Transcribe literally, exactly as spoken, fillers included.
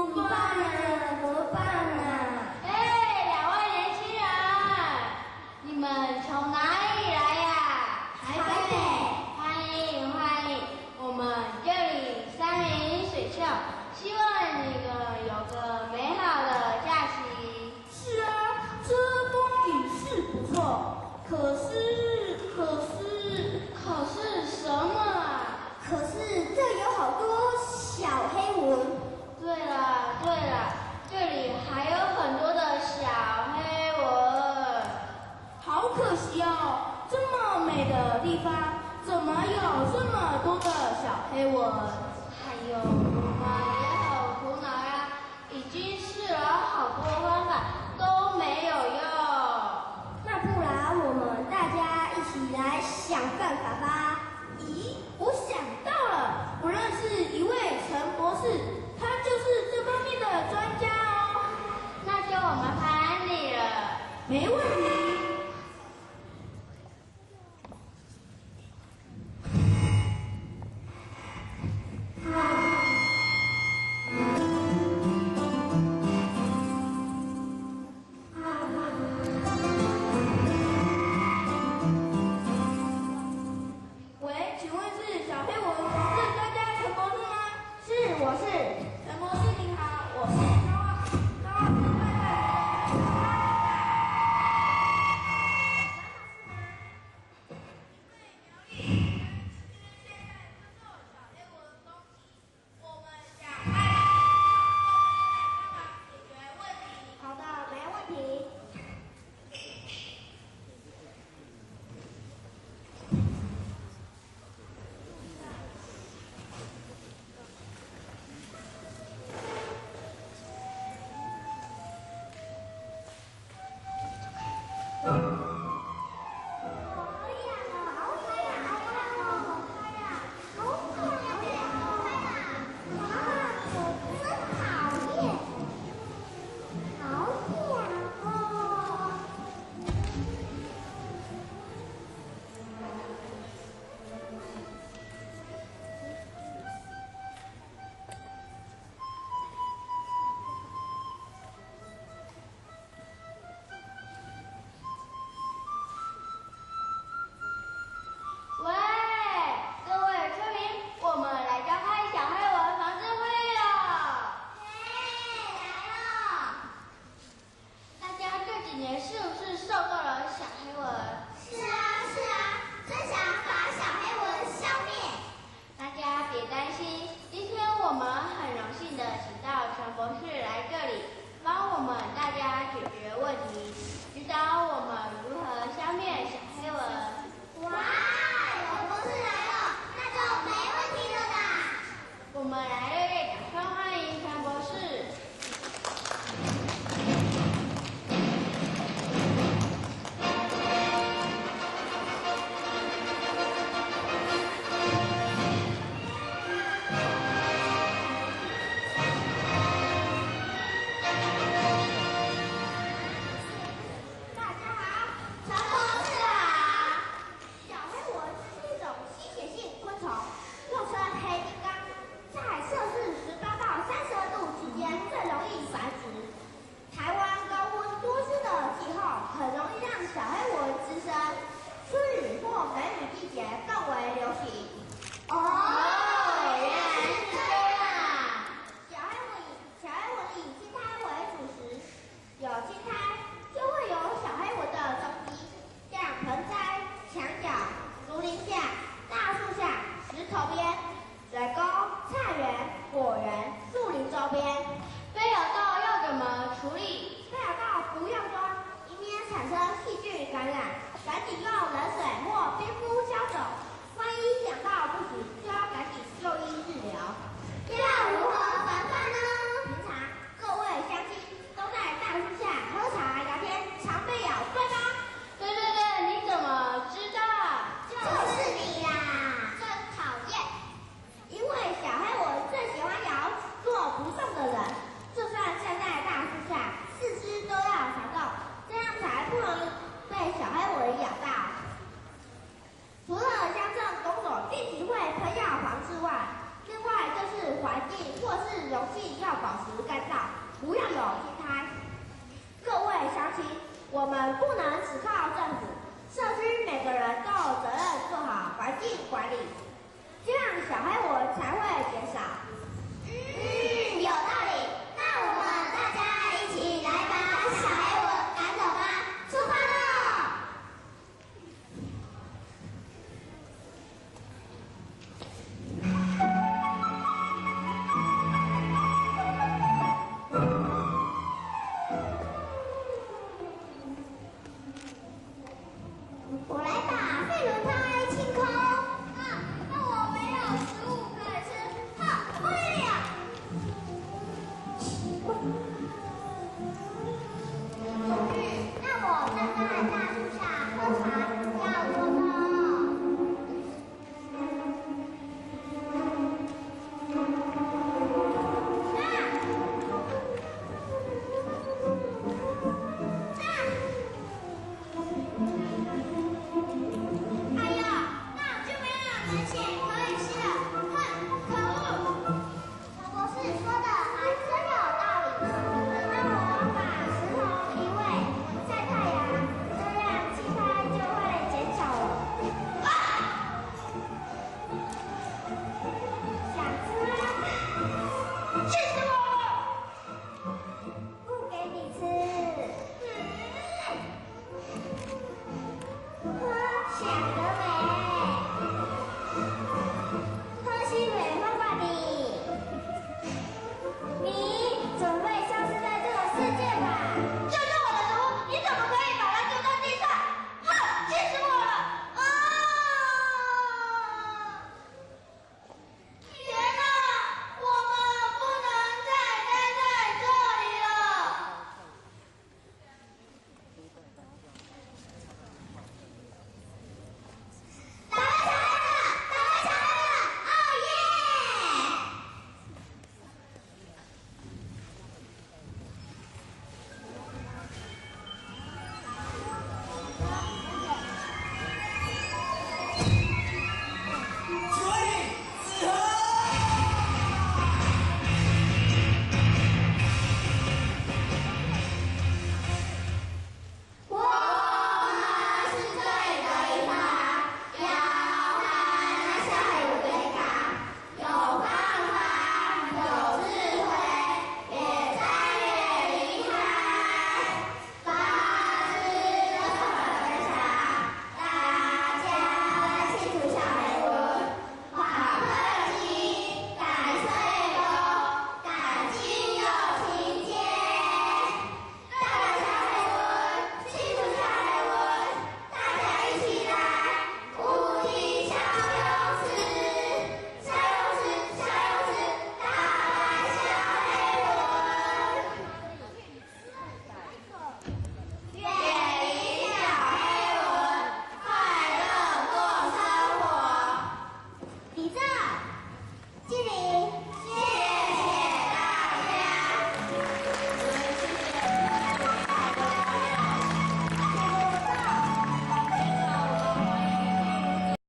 怎么办啊？怎么办啊？哎，两位年轻人，你们从哪里来呀？台北。欢迎，欢迎，我们这里山明水秀，希望你们有个美好的假期。是啊，这风景是不错，可是，可是，可是什么啊？可是这有好多小黑蚊。对了，对了，这里还有很多的小黑蚊。好可惜哦，这么美的地方，怎么有这么多的小黑蚊？哎呦，我们也很苦恼呀，已经试了好多方法都没有用。那不然我们大家一起来想办法吧。咦，我想到了，我认识一位陈博士，他就是这方面的专家哦。那就麻烦你了。没问题。喂，请问是小黑蚊防治专家陈博士吗？是，我是。陈博士您好，我是高二，高二生快乐。我们想派大家来帮忙解决问题。好的，没问题。